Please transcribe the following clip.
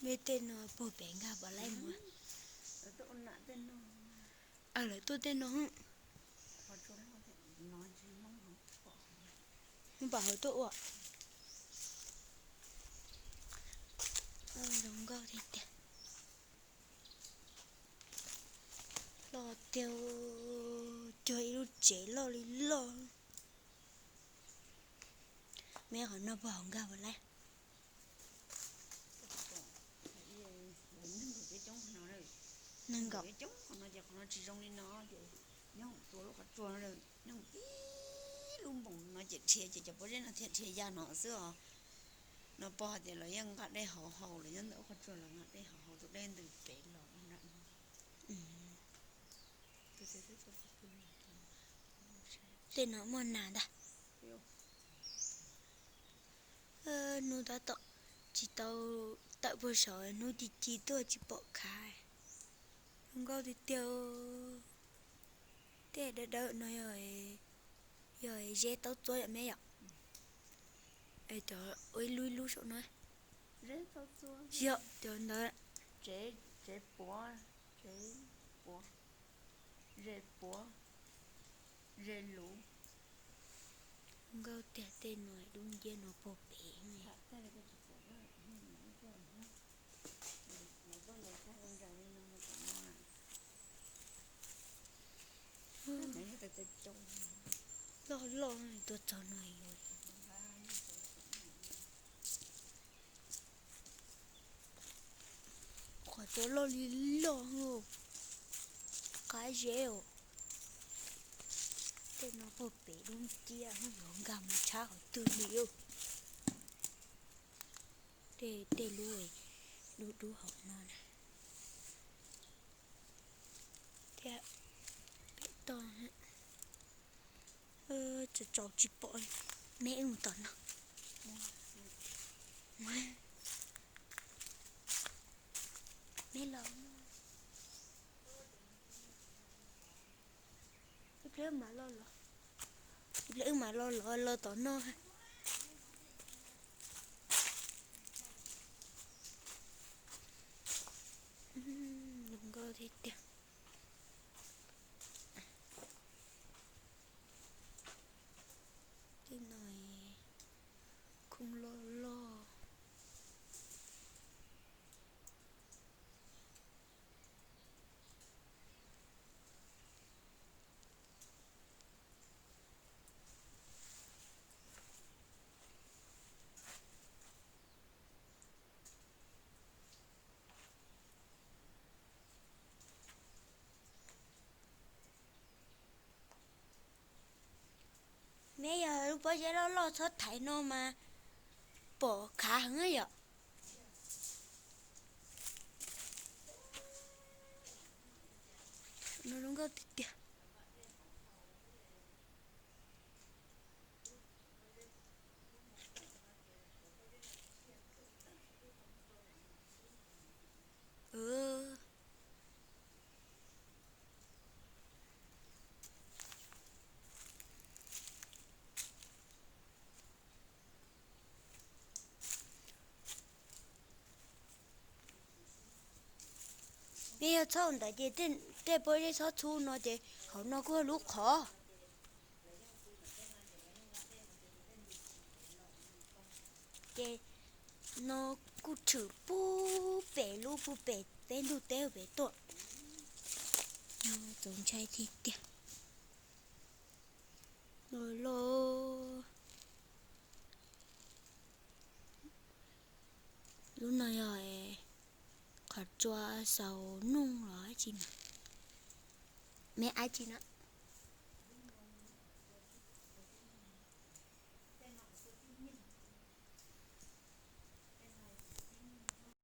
Mej tej no puag pem nkag puas laib mus? Lawv tuaj tej no. Hmoob pam hauv tuaj ua. Zoo nkauj tiag tiag. Loj tiag, cuag ib lub tsev loj li loj. Mej qhov no puag hauv nkag puas laib? Nees nkaum. Qhov no ces qhov no tsis zoo li no ces nyob tua lub qhov tsua no, nyob ib lub npoos no ces dhia ces cov pob zeb no thiaj dhia ya no xwb os. No pog hais tias lawv yeej nqa dej hauv haus, lawv nyob ntawm lub qhov tsua lawv nqa dej hauv haus tus dej ntws pem los nram no. Tej no muaj nas ntag. Hnub tab tom tsis tau tawm puag saud, hnub ci ci tuaj tsis pom khav. Zoo nkauj tiag tiag. Tej dawb dawb no yog zeb taub txuab yom meb yom? Es cov ua ib lub ib lub saum no. Tsis yog cov ntawd. Tsev puav, tsev puav, ze puav, ze luv. Nkauj tiag, tej no dub nciab no puag pem. Loj loj tuaj txog no. Qhov cov loj li loj, qab zeb os. Tej no puag pem dub nciab, yuav nkag mus tshab qhov twg li. Tej, tej lub dub dub hauv no na. Thiab pem toj, tsaus tsaus tsis pom. Meb wb mus tom no. Meb los, ib pliag wb mam los, ib pliag wb mam los los los tom no. Zoo nkauj tiag tiag. Tej no khoob loj loj. Meb yog lub pob zeb loj loj txhob thaiv no mas pom khav heev yom. No zoo nkauj tiag tiag. Meb yog txhob ntawd ces tej pob zeb txhob txhub no ces hauv no kuj lub qhov. Ces no kuj tshwm puag pem lub puag pem teb ntug teb pem tuaj. Txaus ntshai tiag tiag. Loj loj. Lub no yog qhov tsua xaus noog los dab tsi no? Meb ab tsi no?